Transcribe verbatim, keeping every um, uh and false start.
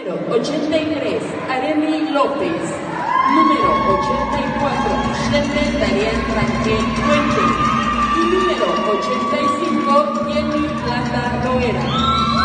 Ochenta y tres, Aremi López. Número ochenta y cuatro, Shete Darian Rangel Puente. Y número ochenta y cinco, Jenny Plata Loera.